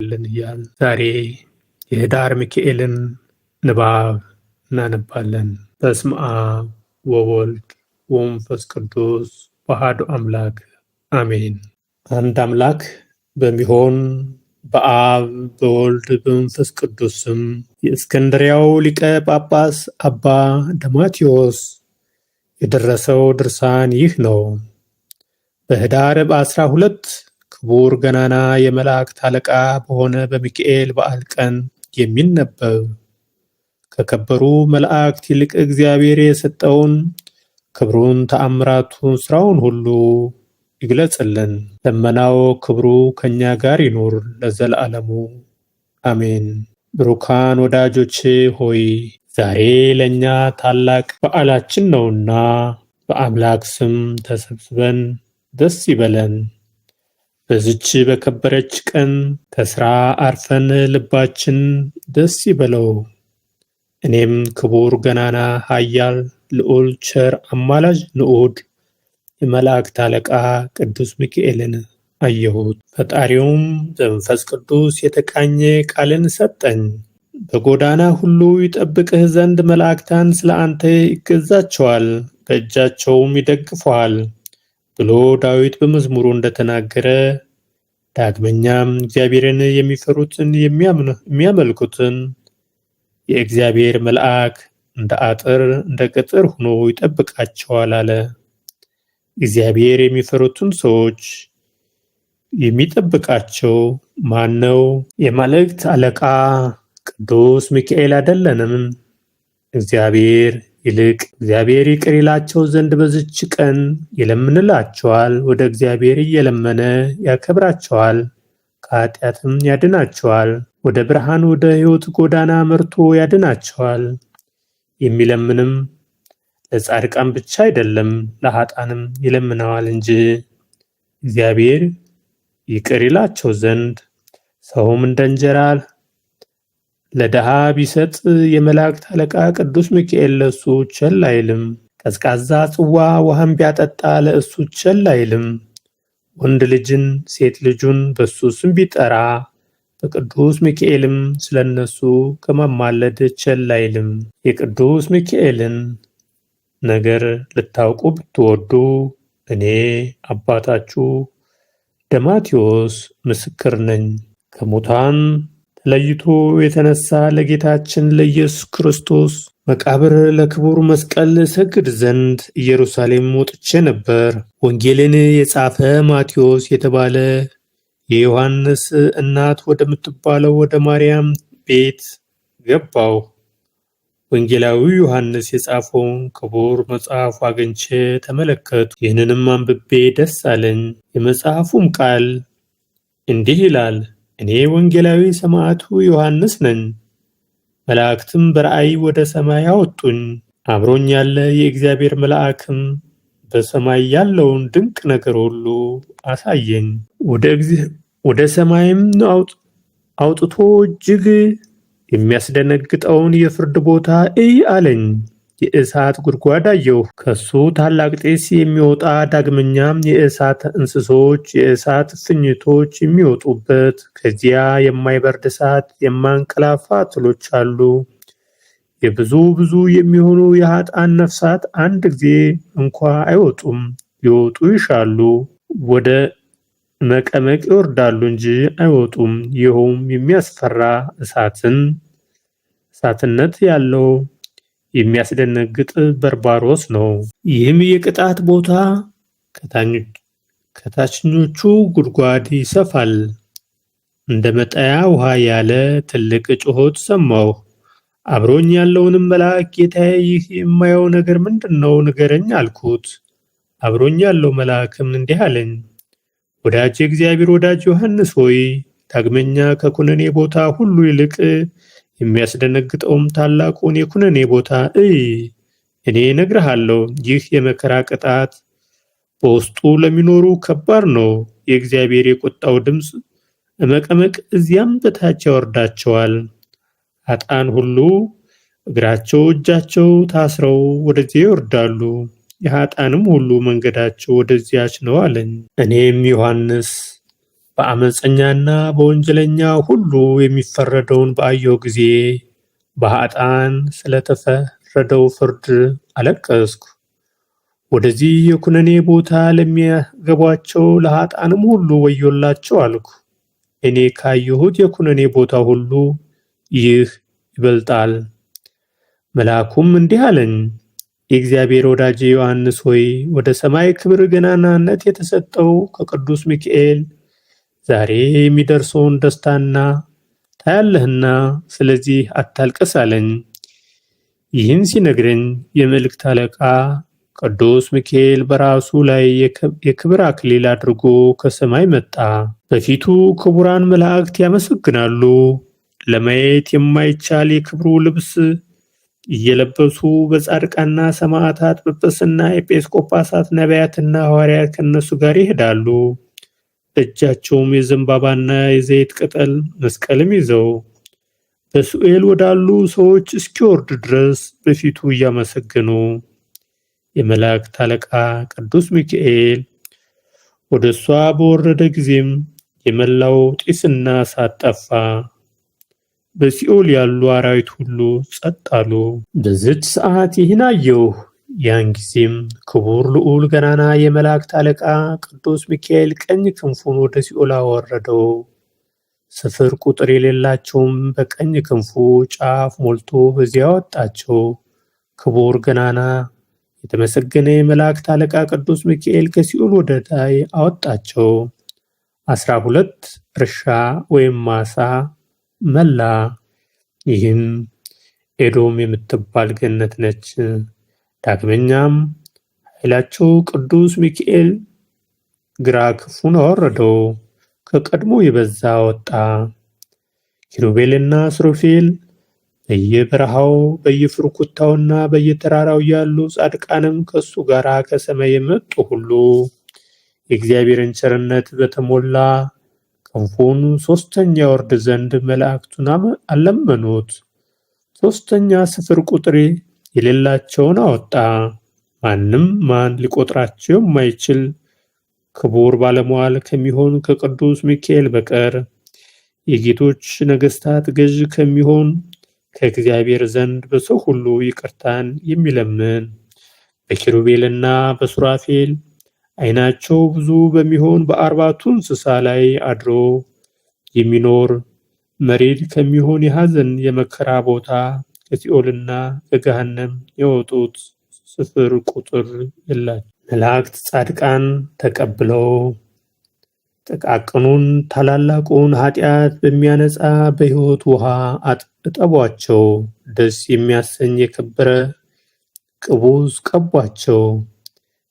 እያል ዛሬ የህዳር ሚካኤልን ንባብ እናነባለን። በስመ አብ ወወልድ ወመንፈስ ቅዱስ አሐዱ አምላክ አሜን። አንድ አምላክ በሚሆን በአብ በወልድ በመንፈስ ቅዱስ ስም የእስክንድርያው ሊቀ ጳጳስ አባ ደማቴዎስ የደረሰው ድርሳን ይህ ነው። በህዳር በ12 ክቡር ገናና የመላእክት አለቃ በሆነ በሚካኤል በዓል ቀን የሚነበብ ከከበሩ መላእክት ይልቅ እግዚአብሔር የሰጠውን ክብሩን፣ ተአምራቱን፣ ስራውን ሁሉ ይግለጽልን። ልመናው ክብሩ ከኛ ጋር ይኑር ለዘላለሙ አሜን። ብሩካን ወዳጆቼ ሆይ፣ ዛሬ ለእኛ ታላቅ በዓላችን ነውና በአምላክ ስም ተሰብስበን ደስ ይበለን። በዚች በከበረች ቀን ከስራ አርፈን ልባችን ደስ ይበለው። እኔም ክቡር ገናና ኃያል ልዑል ቸር አማላጅ ንዑድ የመላእክት አለቃ ቅዱስ ሚካኤልን አየሁት። ፈጣሪውም በመንፈስ ቅዱስ የተቃኘ ቃልን ሰጠኝ። በጎዳና ሁሉ ይጠብቅህ ዘንድ መላእክታን ስለ አንተ ይገዛቸዋል፣ በእጃቸውም ይደግፈዋል ብሎ ዳዊት በመዝሙሩ እንደተናገረ፣ ዳግመኛም እግዚአብሔርን የሚፈሩትን የሚያመልኩትን የእግዚአብሔር መልአክ እንደ አጥር እንደ ቅጥር ሆኖ ይጠብቃቸዋል አለ። እግዚአብሔር የሚፈሩትን ሰዎች የሚጠብቃቸው ማን ነው? የመላእክት አለቃ ቅዱስ ሚካኤል አይደለንም? እግዚአብሔር ይልቅ እግዚአብሔር ይቅር ይላቸው ዘንድ በዚች ቀን ይለምንላቸዋል። ወደ እግዚአብሔር እየለመነ ያከብራቸዋል፣ ከኃጢአትም ያድናቸዋል። ወደ ብርሃን ወደ ሕይወት ጎዳና መርቶ ያድናቸዋል። የሚለምንም ለጻድቃን ብቻ አይደለም፣ ለኃጥአንም ይለምነዋል እንጂ። እግዚአብሔር ይቅር ይላቸው ዘንድ ሰውም እንደ እንጀራ ለድሃ ቢሰጥ የመላእክት አለቃ ቅዱስ ሚካኤል ለእሱ ቸል አይልም። ቀዝቃዛ ጽዋ ውሃን ቢያጠጣ ለእሱ ቸል አይልም። ወንድ ልጅን ሴት ልጁን በሱ ስም ቢጠራ በቅዱስ ሚካኤልም ስለነሱ ከማማለድ ቸል አይልም። የቅዱስ ሚካኤልን ነገር ልታውቁ ብትወዱ እኔ አባታችሁ ደማቴዎስ ምስክር ነኝ። ከሙታን ተለይቶ የተነሳ ለጌታችን ለኢየሱስ ክርስቶስ መቃብር ለክቡር መስቀል ሰግድ ዘንድ ኢየሩሳሌም ወጥቼ ነበር። ወንጌልን የጻፈ ማቴዎስ የተባለ የዮሐንስ እናት ወደምትባለው ወደ ማርያም ቤት ገባሁ። ወንጌላዊው ዮሐንስ የጻፈውን ክቡር መጽሐፍ አግኝቼ ተመለከቱ። ይህንንም አንብቤ ደስ አለኝ። የመጽሐፉም ቃል እንዲህ ይላል። እኔ ወንጌላዊ ሰማዕቱ ዮሐንስ ነኝ። መላእክትም በራእይ ወደ ሰማይ አወጡኝ። አብሮኝ ያለ የእግዚአብሔር መልአክም በሰማይ ያለውን ድንቅ ነገር ሁሉ አሳየኝ። ወደ ሰማይም አውጥቶ እጅግ የሚያስደነግጠውን የፍርድ ቦታ እይ አለኝ። የእሳት ጉድጓድ አየሁ፣ ከሱ ታላቅ ጢስ የሚወጣ፣ ዳግመኛም የእሳት እንስሶች የእሳት ፍኝቶች የሚወጡበት፣ ከዚያ የማይበርድ እሳት የማንቀላፋ ትሎች አሉ። የብዙ ብዙ የሚሆኑ የኃጥአን ነፍሳት አንድ ጊዜ እንኳ አይወጡም፣ ሊወጡ ይሻሉ፣ ወደ መቀመቅ ይወርዳሉ እንጂ አይወጡም። ይኸውም የሚያስፈራ እሳትን እሳትነት ያለው የሚያስደነግጥ በርባሮስ ነው። ይህም የቅጣት ቦታ ከታችኞቹ ጉድጓድ ይሰፋል። እንደ መጣያ ውሃ ያለ ትልቅ ጩኸት ሰማሁ። አብሮኝ ያለውንም መልአክ ጌታዬ፣ ይህ የማየው ነገር ምንድን ነው? ንገረኝ አልኩት። አብሮኝ ያለው መልአክም እንዲህ አለኝ፣ ወዳጅ የእግዚአብሔር ወዳጅ ዮሐንስ ሆይ፣ ዳግመኛ ከኩነኔ ቦታ ሁሉ ይልቅ የሚያስደነግጠውም ታላቁን የኩነኔ ቦታ እይ። እኔ እነግርሃለሁ፣ ይህ የመከራ ቅጣት በውስጡ ለሚኖሩ ከባድ ነው። የእግዚአብሔር የቁጣው ድምፅ እመቀመቅ እዚያም በታች ያወርዳቸዋል። ኃጥአን ሁሉ እግራቸው እጃቸው ታስረው ወደዚያ ይወርዳሉ። የኃጥአንም ሁሉ መንገዳቸው ወደዚያች ነው አለኝ። እኔም ዮሐንስ በአመፀኛና በወንጀለኛ ሁሉ የሚፈረደውን ባየሁ ጊዜ በኃጥአን ስለተፈረደው ፍርድ አለቀስኩ። ወደዚህ የኩነኔ ቦታ ለሚያገቧቸው ለኃጥአንም ሁሉ ወዮላቸው አልኩ። እኔ ካየሁት የኩነኔ ቦታ ሁሉ ይህ ይበልጣል። መልአኩም እንዲህ አለኝ፣ የእግዚአብሔር ወዳጅ ዮሐንስ ሆይ፣ ወደ ሰማይ ክብር ገናናነት የተሰጠው ከቅዱስ ሚካኤል ዛሬ የሚደርሰውን ደስታና ታያለህና ስለዚህ አታልቅስ አለኝ። ይህን ሲነግረኝ የመልእክት አለቃ ቅዱስ ሚካኤል በራሱ ላይ የክብር አክሊል አድርጎ ከሰማይ መጣ። በፊቱ ክቡራን መላእክት ያመሰግናሉ። ለማየት የማይቻል የክብሩ ልብስ እየለበሱ በጻድቃንና ሰማዕታት፣ ጵጵስና፣ ኤጲስቆጶሳት፣ ነቢያትና ሐዋርያት ከእነሱ ጋር ይሄዳሉ። በእጃቸውም የዘንባባና የዘይት ቅጠል መስቀልም ይዘው በሲኦል ወዳሉ ሰዎች እስኪወርድ ድረስ በፊቱ እያመሰገኑ የመላእክት አለቃ ቅዱስ ሚካኤል ወደ እሷ በወረደ ጊዜም የመላው ጢስና እሳት ጠፋ። በሲኦል ያሉ አራዊት ሁሉ ጸጥ አሉ። በዚች ሰዓት ይህን አየሁ። ያን ጊዜም ክቡር ልዑል ገናና የመላእክት አለቃ ቅዱስ ሚካኤል ቀኝ ክንፉን ወደ ሲኦል አወረደው። ስፍር ቁጥር የሌላቸውም በቀኝ ክንፉ ጫፍ ሞልቶ በዚያ አወጣቸው። ክቡር ገናና የተመሰገነ የመላእክት አለቃ ቅዱስ ሚካኤል ከሲኦል ወደ ላይ አወጣቸው። 12 እርሻ ወይም ማሳ መላ። ይህም ኤዶም የምትባል ገነት ነች። ዳግመኛም ኃይላቸው ቅዱስ ሚካኤል ግራ ክንፉን አወረደው፣ ከቀድሞ የበዛ ወጣ። ኪሩቤልና ሱራፌል በየበረሃው በየፍርኩታውና በየተራራው ያሉ ጻድቃንም ከሱ ጋር ከሰማይ የመጡ ሁሉ የእግዚአብሔርን ቸርነት በተሞላ ክንፉን ሶስተኛ ወርድ ዘንድ መላእክቱን አለመኑት። ሶስተኛ ስፍር ቁጥር የሌላቸውን አወጣ። ማንም ማን ሊቆጥራቸው የማይችል ክቡር ባለሟል ከሚሆን ከቅዱስ ሚካኤል በቀር የጌቶች ነገስታት ገዥ ከሚሆን ከእግዚአብሔር ዘንድ በሰው ሁሉ ይቅርታን የሚለምን በኪሩቤልና በሱራፌል ዓይናቸው ብዙ በሚሆን በአርባቱ እንስሳ ላይ አድሮ የሚኖር መሬት ከሚሆን የሐዘን የመከራ ቦታ ከሲኦልና ከገሃነም የወጡት ስፍር ቁጥር የላቸው። መላእክት ጻድቃን ተቀብለው ጥቃቅኑን ታላላቁን ኃጢአት በሚያነጻ በሕይወት ውሃ እጠቧቸው። ደስ የሚያሰኝ የከበረ ቅቡስ ቀቧቸው።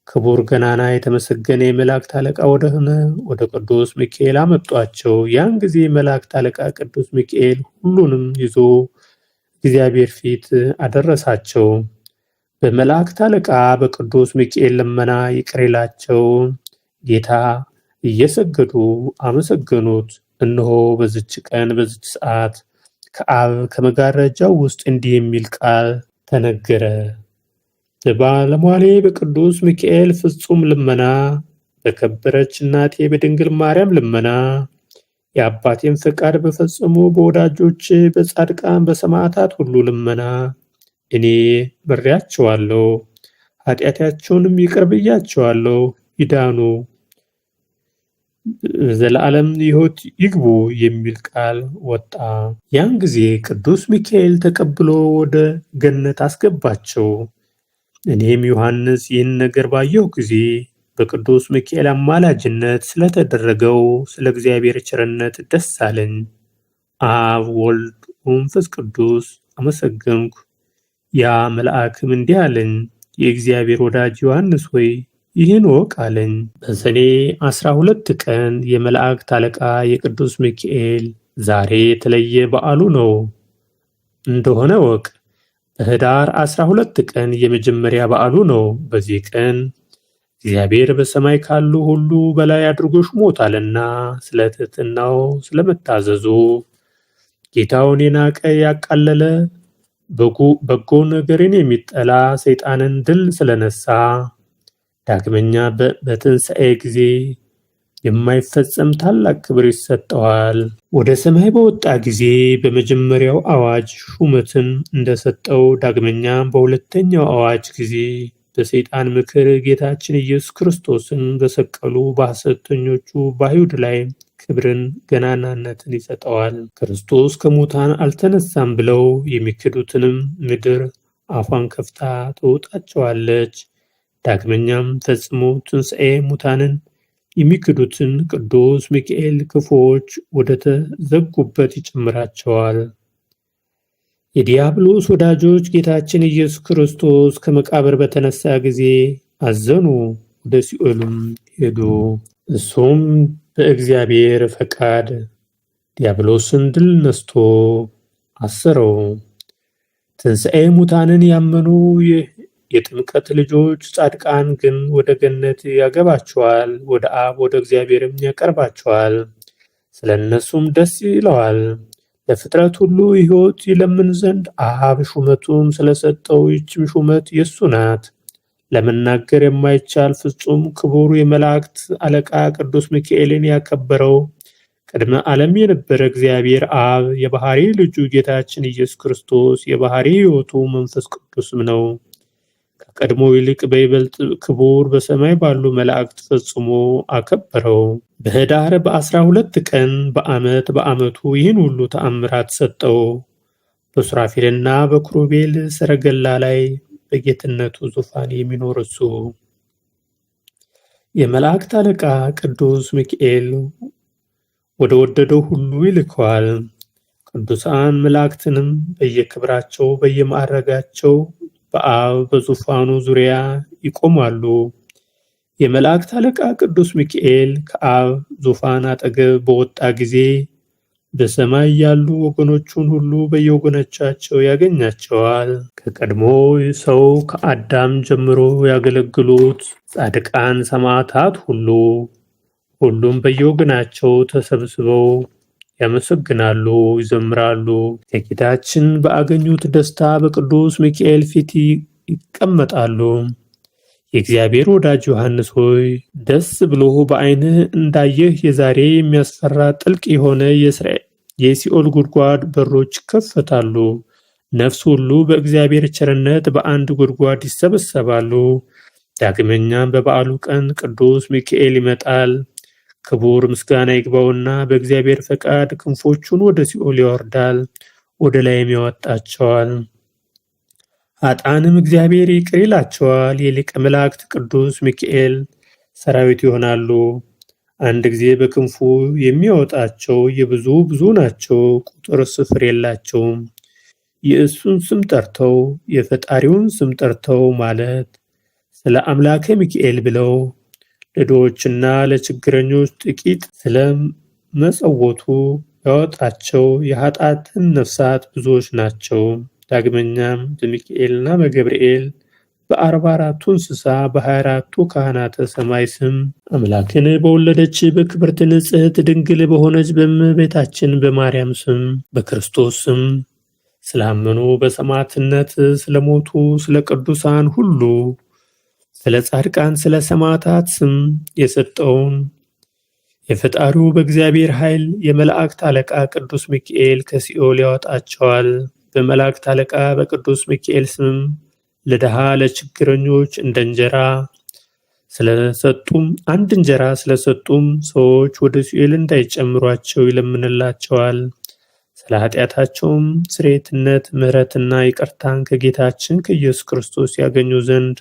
ክቡር ገናና የተመሰገነ የመላእክት አለቃ ወደሆነ ወደ ቅዱስ ሚካኤል አመጧቸው። ያን ጊዜ የመላእክት አለቃ ቅዱስ ሚካኤል ሁሉንም ይዞ እግዚአብሔር ፊት አደረሳቸው። በመላእክት አለቃ በቅዱስ ሚካኤል ልመና ይቅር ይላቸው ጌታ እየሰገዱ አመሰገኑት። እነሆ በዚች ቀን በዚች ሰዓት ከአብ ከመጋረጃው ውስጥ እንዲህ የሚል ቃል ተነገረ። በባለሟሌ በቅዱስ ሚካኤል ፍጹም ልመና፣ በከበረች እናቴ በድንግል ማርያም ልመና፣ የአባቴን ፈቃድ በፈጸሙ በወዳጆች በጻድቃን በሰማዕታት ሁሉ ልመና እኔ ምሬያቸዋለሁ፣ ኃጢአታቸውንም ይቅር ብያቸዋለሁ፣ ይዳኑ፣ ዘለዓለም ሕይወት ይግቡ የሚል ቃል ወጣ። ያን ጊዜ ቅዱስ ሚካኤል ተቀብሎ ወደ ገነት አስገባቸው። እኔም ዮሐንስ ይህን ነገር ባየሁ ጊዜ በቅዱስ ሚካኤል አማላጅነት ስለተደረገው ስለ እግዚአብሔር ቸርነት ደስ አለኝ። አብ ወልድ ወመንፈስ ቅዱስ አመሰገንኩ። ያ መልአክም እንዲህ አለኝ፣ የእግዚአብሔር ወዳጅ ዮሐንስ ሆይ ይህን ወቅ አለኝ። በሰኔ 12 ቀን የመላእክት አለቃ የቅዱስ ሚካኤል ዛሬ የተለየ በዓሉ ነው እንደሆነ ወቅ። በኅዳር 12 ቀን የመጀመሪያ በዓሉ ነው። በዚህ ቀን እግዚአብሔር በሰማይ ካሉ ሁሉ በላይ አድርጎ ሾሞታልና ስለ ትሕትናው ስለመታዘዙ ጌታውን የናቀ ያቃለለ በጎ ነገርን የሚጠላ ሰይጣንን ድል ስለነሳ ዳግመኛ በትንሣኤ ጊዜ የማይፈጸም ታላቅ ክብር ይሰጠዋል። ወደ ሰማይ በወጣ ጊዜ በመጀመሪያው አዋጅ ሹመትን እንደሰጠው ዳግመኛ በሁለተኛው አዋጅ ጊዜ በሰይጣን ምክር ጌታችን ኢየሱስ ክርስቶስን በሰቀሉ በሐሰተኞቹ በአይሁድ ላይ ክብርን ገናናነትን ይሰጠዋል። ክርስቶስ ከሙታን አልተነሳም ብለው የሚክዱትንም ምድር አፏን ከፍታ ትውጣቸዋለች። ዳግመኛም ፈጽሞ ትንሣኤ ሙታንን የሚክዱትን ቅዱስ ሚካኤል ክፉዎች ወደ ተዘጉበት ይጨምራቸዋል። የዲያብሎስ ወዳጆች ጌታችን ኢየሱስ ክርስቶስ ከመቃብር በተነሳ ጊዜ አዘኑ፣ ወደ ሲኦልም ሄዱ። እሱም በእግዚአብሔር ፈቃድ ዲያብሎስን ድል ነስቶ አሰረው። ትንሣኤ ሙታንን ያመኑ የጥምቀት ልጆች ጻድቃን ግን ወደ ገነት ያገባቸዋል፣ ወደ አብ ወደ እግዚአብሔርም ያቀርባቸዋል። ስለ እነሱም ደስ ይለዋል። ለፍጥረት ሁሉ ሕይወት ይለምን ዘንድ አብ ሹመቱን ስለሰጠው ይህችም ሹመት የእሱ ናት። ለመናገር የማይቻል ፍጹም ክቡር የመላእክት አለቃ ቅዱስ ሚካኤልን ያከበረው ቅድመ ዓለም የነበረ እግዚአብሔር አብ የባህሪ ልጁ ጌታችን ኢየሱስ ክርስቶስ የባህሪ ሕይወቱ መንፈስ ቅዱስም ነው። ከቀድሞ ይልቅ በይበልጥ ክቡር በሰማይ ባሉ መላእክት ፈጽሞ አከበረው። በኅዳር በ12 ቀን በዓመት በዓመቱ ይህን ሁሉ ተአምራት ሰጠው። በሱራፌልና በክሩቤል ሰረገላ ላይ በጌትነቱ ዙፋን የሚኖር እሱ የመላእክት አለቃ ቅዱስ ሚካኤል ወደ ወደደው ሁሉ ይልከዋል። ቅዱሳን መላእክትንም በየክብራቸው በየማዕረጋቸው በአብ በዙፋኑ ዙሪያ ይቆማሉ። የመላእክት አለቃ ቅዱስ ሚካኤል ከአብ ዙፋን አጠገብ በወጣ ጊዜ በሰማይ ያሉ ወገኖቹን ሁሉ በየወገኖቻቸው ያገኛቸዋል። ከቀድሞ ሰው ከአዳም ጀምሮ ያገለግሉት ጻድቃን ሰማዕታት ሁሉ ሁሉም በየወገናቸው ተሰብስበው ያመሰግናሉ፣ ይዘምራሉ። ከጌታችን በአገኙት ደስታ በቅዱስ ሚካኤል ፊት ይቀመጣሉ። የእግዚአብሔር ወዳጅ ዮሐንስ ሆይ፣ ደስ ብሎህ በዓይንህ እንዳየህ የዛሬ የሚያስፈራ ጥልቅ የሆነ የሲኦል ጉድጓድ በሮች ይከፈታሉ። ነፍስ ሁሉ በእግዚአብሔር ቸርነት በአንድ ጉድጓድ ይሰበሰባሉ። ዳግመኛም በበዓሉ ቀን ቅዱስ ሚካኤል ይመጣል። ክቡር ምስጋና ይግባውና በእግዚአብሔር ፈቃድ ክንፎቹን ወደ ሲኦል ያወርዳል፣ ወደ ላይም ያወጣቸዋል። ኃጥአንም እግዚአብሔር ይቅር ይላቸዋል። የሊቀ መላእክት ቅዱስ ሚካኤል ሰራዊት ይሆናሉ። አንድ ጊዜ በክንፉ የሚያወጣቸው የብዙ ብዙ ናቸው፣ ቁጥር ስፍር የላቸውም። የእሱን ስም ጠርተው የፈጣሪውን ስም ጠርተው ማለት ስለ አምላከ ሚካኤል ብለው ለድሆችና ለችግረኞች ጥቂት ስለ መጸወቱ ያወጣቸው የኃጥአን ነፍሳት ብዙዎች ናቸው። ዳግመኛም በሚካኤልና በገብርኤል በ44ቱ እንስሳ በ24ቱ ካህናተ ሰማይ ስም አምላክን በወለደች በክብርት ንጽሕት ድንግል በሆነች በእመቤታችን በማርያም ስም በክርስቶስ ስም ስላመኑ በሰማዕትነት ስለሞቱ ስለ ቅዱሳን ሁሉ ስለ ጻድቃን ስለ ሰማዕታት ስም የሰጠውን የፈጣሪው በእግዚአብሔር ኃይል የመላእክት አለቃ ቅዱስ ሚካኤል ከሲኦል ያወጣቸዋል። በመላእክት አለቃ በቅዱስ ሚካኤል ስምም ለድሃ ለችግረኞች እንደ እንጀራ ስለሰጡም አንድ እንጀራ ስለሰጡም ሰዎች ወደ ሲኦል እንዳይጨምሯቸው ይለምንላቸዋል። ስለ ኃጢአታቸውም ስርየትነት ምሕረትና ይቅርታን ከጌታችን ከኢየሱስ ክርስቶስ ያገኙ ዘንድ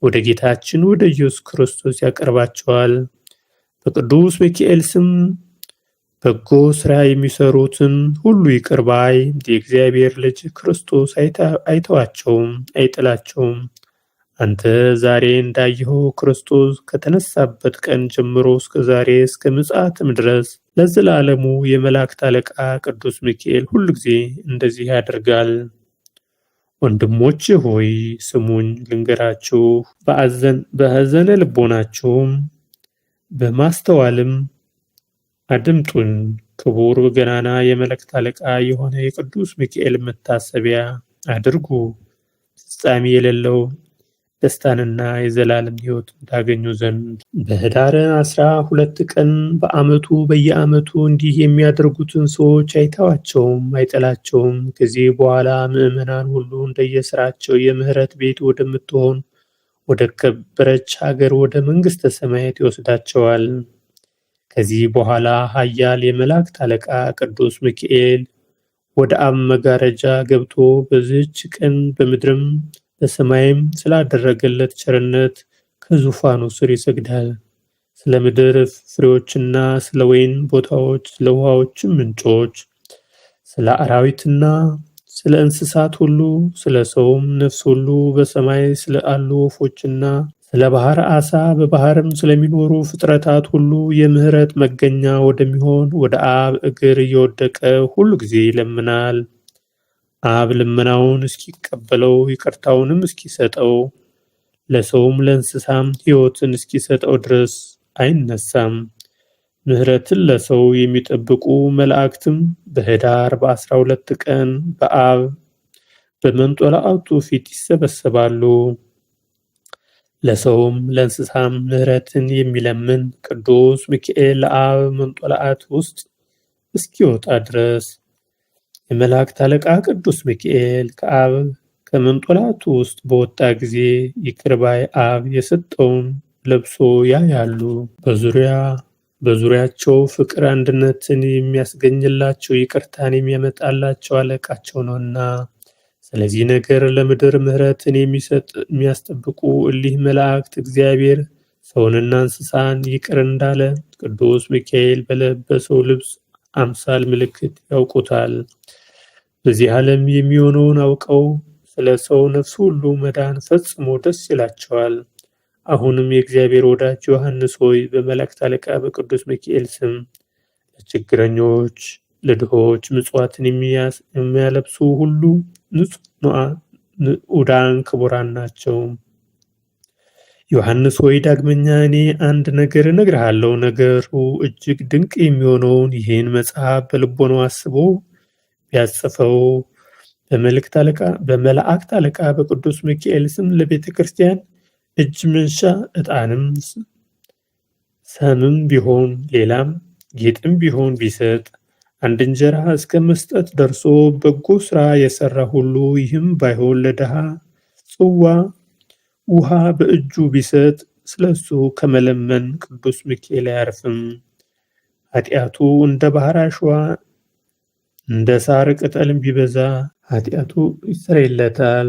ወደ ጌታችን ወደ ኢየሱስ ክርስቶስ ያቀርባቸዋል። በቅዱስ ሚካኤል ስም በጎ ሥራ የሚሰሩትን ሁሉ ይቅር ባይ የእግዚአብሔር ልጅ ክርስቶስ አይተዋቸውም፣ አይጥላቸውም። አንተ ዛሬ እንዳየኸው ክርስቶስ ከተነሳበት ቀን ጀምሮ እስከ ዛሬ እስከ ምጽአትም ድረስ ለዘላለሙ የመላእክት አለቃ ቅዱስ ሚካኤል ሁል ጊዜ እንደዚህ ያደርጋል። ወንድሞች ሆይ ስሙኝ ልንገራችሁ፣ በሐዘነ ልቦናችሁም በማስተዋልም አድምጡኝ። ክቡር ገናና የመላእክት አለቃ የሆነ የቅዱስ ሚካኤል መታሰቢያ አድርጉ። ፍጻሜ የሌለው ደስታንና የዘላለም ሕይወትን ታገኙ ዘንድ በኅዳር 12 ቀን በዓመቱ በየዓመቱ እንዲህ የሚያደርጉትን ሰዎች አይተዋቸውም፣ አይጠላቸውም። ከዚህ በኋላ ምዕመናን ሁሉ እንደየስራቸው የምሕረት ቤት ወደምትሆን ወደ ከበረች ሀገር ወደ መንግሥተ ሰማያት ይወስዳቸዋል። ከዚህ በኋላ ኃያል የመላእክት አለቃ ቅዱስ ሚካኤል ወደ አብ መጋረጃ ገብቶ በዚህች ቀን በምድርም በሰማይም ስላደረገለት ቸርነት ከዙፋኑ ስር ይሰግዳል። ስለ ምድር ፍሬዎችና ስለ ወይን ቦታዎች፣ ስለ ውሃዎችም ምንጮች፣ ስለ አራዊትና ስለ እንስሳት ሁሉ፣ ስለ ሰውም ነፍስ ሁሉ፣ በሰማይ ስለ አሉ ወፎችና ስለ ባህር ዓሣ፣ በባህርም ስለሚኖሩ ፍጥረታት ሁሉ የምሕረት መገኛ ወደሚሆን ወደ አብ እግር እየወደቀ ሁሉ ጊዜ ይለምናል። አብ ልመናውን እስኪቀበለው ይቅርታውንም እስኪሰጠው ለሰውም ለእንስሳም ሕይወትን እስኪሰጠው ድረስ አይነሳም። ምሕረትን ለሰው የሚጠብቁ መላእክትም በኅዳር በ12 ቀን በአብ በመንጦላዕቱ ፊት ይሰበሰባሉ። ለሰውም ለእንስሳም ምሕረትን የሚለምን ቅዱስ ሚካኤል ለአብ መንጦላዕት ውስጥ እስኪወጣ ድረስ የመላእክት አለቃ ቅዱስ ሚካኤል ከአብ ከመንጦላዕቱ ውስጥ በወጣ ጊዜ ይቅር ባይ አብ የሰጠውን ለብሶ ያያሉ። በዙሪያቸው ፍቅር አንድነትን የሚያስገኝላቸው ይቅርታን የሚያመጣላቸው አለቃቸው ነውና። ስለዚህ ነገር ለምድር ምሕረትን የሚሰጥ የሚያስጠብቁ እሊህ መላእክት እግዚአብሔር ሰውንና እንስሳን ይቅር እንዳለ ቅዱስ ሚካኤል በለበሰው ልብስ አምሳል ምልክት ያውቁታል። በዚህ ዓለም የሚሆነውን አውቀው ስለ ሰው ነፍስ ሁሉ መዳን ፈጽሞ ደስ ይላቸዋል። አሁንም የእግዚአብሔር ወዳጅ ዮሐንስ ሆይ በመላእክት አለቃ በቅዱስ ሚካኤል ስም ለችግረኞች ለድሆች ምጽዋትን የሚያለብሱ ሁሉ ንዑዳን ክቡራን ናቸው። ዮሐንስ ሆይ ዳግመኛ እኔ አንድ ነገር እነግርሃለሁ። ነገሩ እጅግ ድንቅ የሚሆነውን ይህን መጽሐፍ በልቦናው አስቦ ቢያጽፈው በመላእክት አለቃ በቅዱስ ሚካኤል ስም ለቤተ ክርስቲያን እጅ መንሻ ዕጣንም ሰምም ቢሆን ሌላም ጌጥም ቢሆን ቢሰጥ አንድ እንጀራ እስከ መስጠት ደርሶ በጎ ስራ የሰራ ሁሉ ይህም ባይሆን ለድሃ ጽዋ ውሃ በእጁ ቢሰጥ ስለሱ ከመለመን ቅዱስ ሚካኤል አያርፍም። ኃጢአቱ እንደ ባህር አሸዋ እንደ ሳር ቅጠልም ቢበዛ ኃጢአቱ ይሰረይለታል።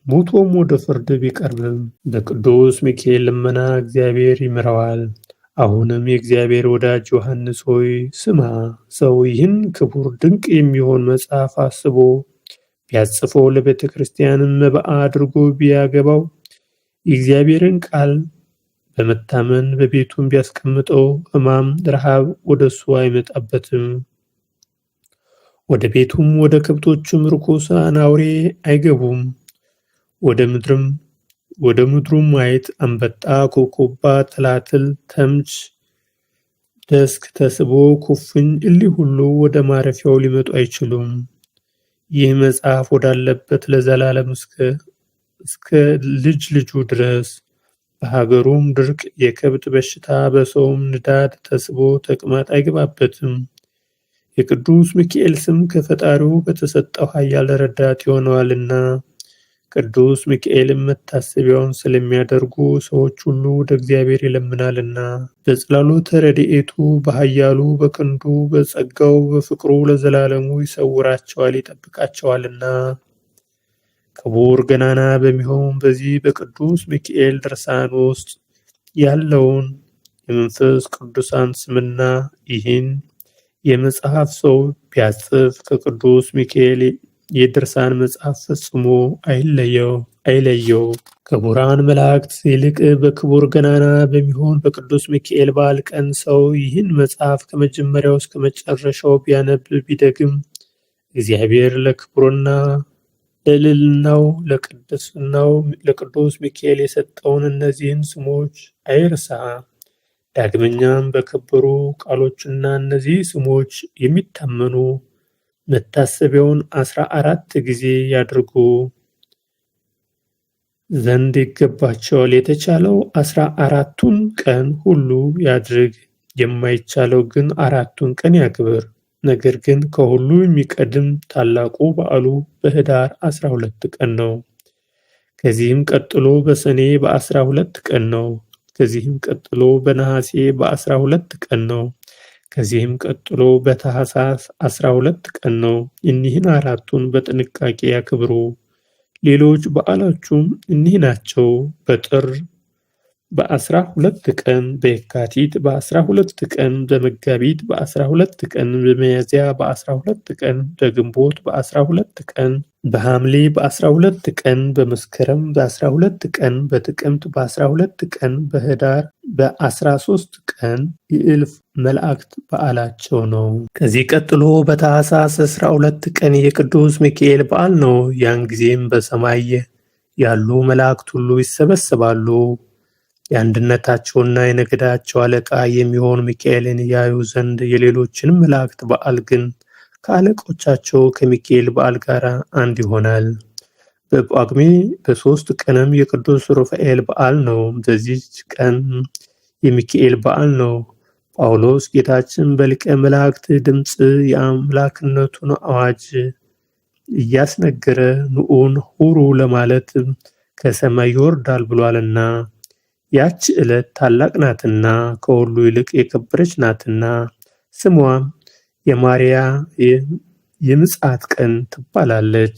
ሞቶም ወደ ፍርድ ቢቀርብም በቅዱስ ሚካኤል ልመና እግዚአብሔር ይምረዋል። አሁንም የእግዚአብሔር ወዳጅ ዮሐንስ ሆይ ስማ፣ ሰው ይህን ክቡር ድንቅ የሚሆን መጽሐፍ አስቦ ቢያጽፈው ለቤተ ክርስቲያንም መባዓ አድርጎ ቢያገባው የእግዚአብሔርን ቃል በመታመን በቤቱም ቢያስቀምጠው ሕማም፣ ረሃብ ወደ እሱ አይመጣበትም። ወደ ቤቱም ወደ ከብቶቹም ርኩሳን አውሬ አይገቡም። ወደ ምድርም ወደ ምድሩም አይጥ፣ አንበጣ፣ ኮብኮባ፣ ትላትል፣ ተምች፣ ደስክ፣ ተስቦ፣ ኩፍኝ እሊህ ሁሉ ወደ ማረፊያው ሊመጡ አይችሉም። ይህ መጽሐፍ ወዳለበት ለዘላለም እስከ ልጅ ልጁ ድረስ በሀገሩም ድርቅ፣ የከብት በሽታ፣ በሰውም ንዳድ፣ ተስቦ፣ ተቅማጥ አይገባበትም። የቅዱስ ሚካኤል ስም ከፈጣሪው በተሰጠው ኃያል ረዳት ይሆነዋልና። ቅዱስ ሚካኤልም መታሰቢያውን ስለሚያደርጉ ሰዎች ሁሉ ወደ እግዚአብሔር ይለምናልና በጽላሎተ ረድኤቱ በኃያሉ በክንዱ በጸጋው በፍቅሩ ለዘላለሙ ይሰውራቸዋል ይጠብቃቸዋልና። ክቡር ገናና በሚሆን በዚህ በቅዱስ ሚካኤል ድርሳን ውስጥ ያለውን የመንፈስ ቅዱሳን ስምና ይህን የመጽሐፍ ሰው ቢያጽፍ ከቅዱስ ሚካኤል የድርሳን መጽሐፍ ፈጽሞ አይለየው። ክቡራን መላእክት ይልቅ በክቡር ገናና በሚሆን በቅዱስ ሚካኤል በዓል ቀን ሰው ይህን መጽሐፍ ከመጀመሪያው እስከ መጨረሻው ቢያነብ ቢደግም እግዚአብሔር ለክብሩና ለልዕልናው ለቅድስናው ለቅዱስ ሚካኤል የሰጠውን እነዚህን ስሞች አይርሳ። ዳግመኛም በከበሩ ቃሎችና እነዚህ ስሞች የሚታመኑ መታሰቢያውን 14 ጊዜ ያድርጉ። ዘንድ ይገባቸዋል። የተቻለው 14ቱን ቀን ሁሉ ያድርግ፣ የማይቻለው ግን 4ቱን ቀን ያክብር። ነገር ግን ከሁሉ የሚቀድም ታላቁ በዓሉ በኅዳር 12 ቀን ነው። ከዚህም ቀጥሎ በሰኔ በ12 ቀን ነው። ከዚህም ቀጥሎ በነሐሴ በ12 ቀን ነው። ከዚህም ቀጥሎ በታኅሳስ 12 ቀን ነው። እኒህን 4ቱን በጥንቃቄ ያክብሩ። ሌሎች በዓሎቹም እኒህ ናቸው። በጥር በ12 ቀን፣ በየካቲት በ12 ቀን፣ በመጋቢት በ12 ቀን፣ በሚያዝያ በ12 ቀን፣ በግንቦት በ12 ቀን፣ በሐምሌ በ12 ቀን፣ በመስከረም በ12 ቀን፣ በጥቅምት በ12 ቀን፣ በህዳር በ13 ቀን የእልፍ መላእክት በዓላቸው ነው። ከዚህ ቀጥሎ በታኅሳስ 12 ቀን የቅዱስ ሚካኤል በዓል ነው። ያን ጊዜም በሰማይ ያሉ መላእክት ሁሉ ይሰበሰባሉ። የአንድነታቸውና የነገዳቸው አለቃ የሚሆን ሚካኤልን ያዩ ዘንድ የሌሎችንም መላእክት በዓል ግን ከአለቆቻቸው ከሚካኤል በዓል ጋር አንድ ይሆናል። በጳጉሜ በ3 ቀንም የቅዱስ ሩፋኤል በዓል ነው። በዚህች ቀን የሚካኤል በዓል ነው። ጳውሎስ ጌታችን በሊቀ መላእክት ድምፅ የአምላክነቱን አዋጅ እያስነገረ ንዑን ሁሩ ለማለት ከሰማይ ይወርዳል ብሏልና ያች ዕለት ታላቅ ናትና ከሁሉ ይልቅ የከበረች ናትና ስሟም የማርያ የምጽአት ቀን ትባላለች።